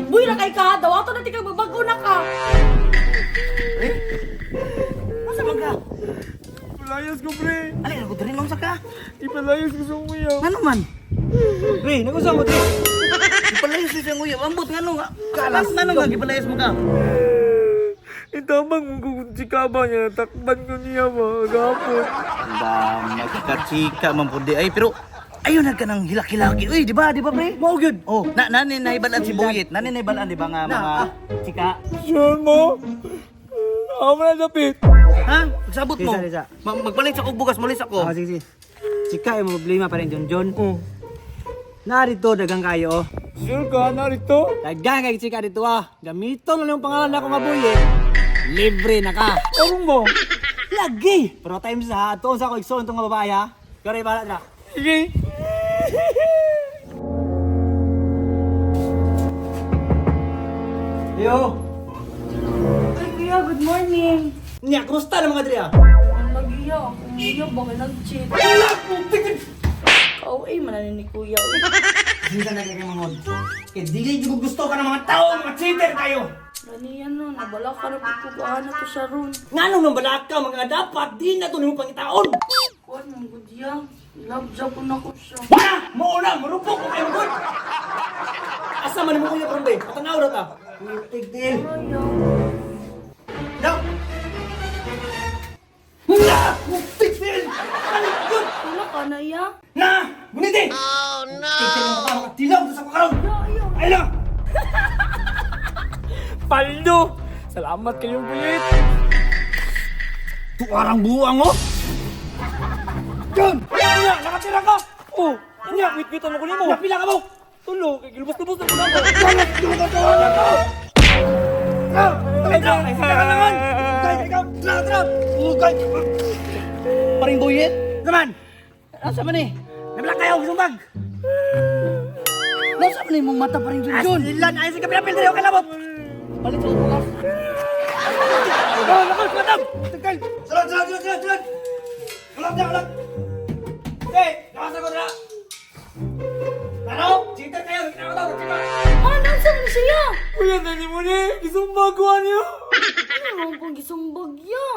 Buy ra kay ka, dawato na tika magbago na ka. Pre? Masa man ka? Palayas ko, pre. Alay, ako diri sa ka. Ipalayas ko sa uyab. Ngano man? Pre, nagusa mo, pre. Gipalayas ni siyang uyab. Ambot ngano nga. Kalas ngano nga gipalayas mo ka. Itamang mong kung chika ba niya, takban ko niya ba, gapon. Ba, magkachika man pud di ay pero ayon na ka ng hilaki-laki. Uy, di ba? Di ba, pre? Mao gyud. Oh, na nani naibalan si Boyet. Nani naibalan di ba nga mga chika? Sure mo? Ako na dapit. Ha? Pagsabot mo. Kisa, kisa. Magpalit sa kog bugas, malis ako. Ah, sige, sige. Chika, yung problema pa rin, John John. Oh. Narito, dagang kayo, oh. Sure ka, narito? Dagang kay chika dito, ah. Gamiton na lang yung pangalan na ako nga, boy, eh. Libre na ka. Arong mo? Lagi! Pero times ha, tuon sa ako igsoon itong nga babae, ha. Pero bahala na. Sige. Yo! Ay kuya, good morning. Nya, kumusta na mga diri, ah? Ang lagiya, akong kuya baka nag-cheat. Kau eh, mananin ni kuya. Uy. Hindi na kay mangod. Kay dili jud ko gusto ka ng mga tao, mga cheater kayo. Gani yan no, nabala ka na pagkukuha na to siya ron. Nganong nang balak ka mga dapat di na to nimo pangitaon. Kuan, mong good ya. Love job ko na ko siya. Wala! Mo na, marupok ko kayo gud. Asa man mo kuya karon bay? Patanaw ra ta. Tig deal. Ayaw. No. Na! Tig deal. Ano gud? Wala ka na ya. Na! Buniti! Oh no! Tig deal mo ka makatilaw sa ko karon. Ayaw. Ay na! Paldo! Salamat kayong bulit. Tuarang buang oh. John! Nya, nakatira ka! Oh, nya, wit-witan mo ko nimo. Napila ka mo! Tulo, kay gilubos-lubos na ko na ako. Paring Boyet? Naman! Asa man eh? Nabla kayo, gisumbag! Nasa man imong mata paring Junjun? Ilan ay sa kapila diri okay labot. Palit sa bugas. Oh, lakos matang. Tegal. Sulod, sulod, sulod, sulod, sulod. Ulot na, ulot. Hey, lakas ako na. Ano? Cheater kayo, kita ko daw, cheater. Ah, nasa man siya? Kuya, nani mo ni! Gisumbag ko niyo! Ano naman kung gisumbag ya?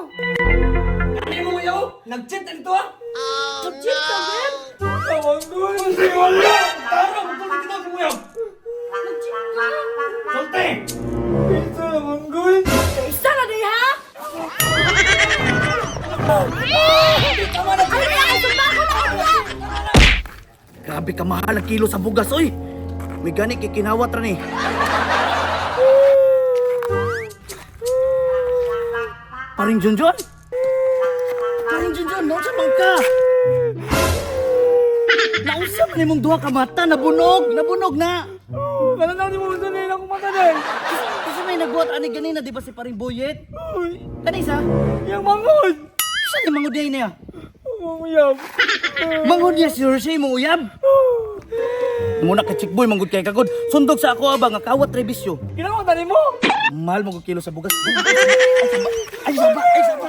Ano mo yaw? Nag-cheat na dito ah. Nag-cheat ka, babe? Tawag ko! Wala! Tara, magtulog dito sa muyaw. Nag-cheat ka? Sulti! Ito naman, gul! Isa na di ha? Tama na. Ay, ay, sumbag ko na ako! Grabe ka mahal ang kilo sa bugas, oy. May gani kay kinawat ra ni. Paring Junjun? Paring Junjun, naunsa man ka? Naunsa man imong duha ka mata, nabunog, nabunog na. Oh, Ano na mo sa nila akong mata din? Kasi may nagbuhat ani ganina, di ba si Paring Boyet? Uy, Kani isa? yang mangod! Kisa ni mangod niya niya? Manguyab! Mangod niya si Hershey mong uyab. Muna ka chick boy, manggod kay kagod. Sundog sa ako aba nga kawat rebisyo. Ginawa tani mo! Mahal mo kung kilo sa bugas. Ay, saba! Ay, saba! Ay, saba!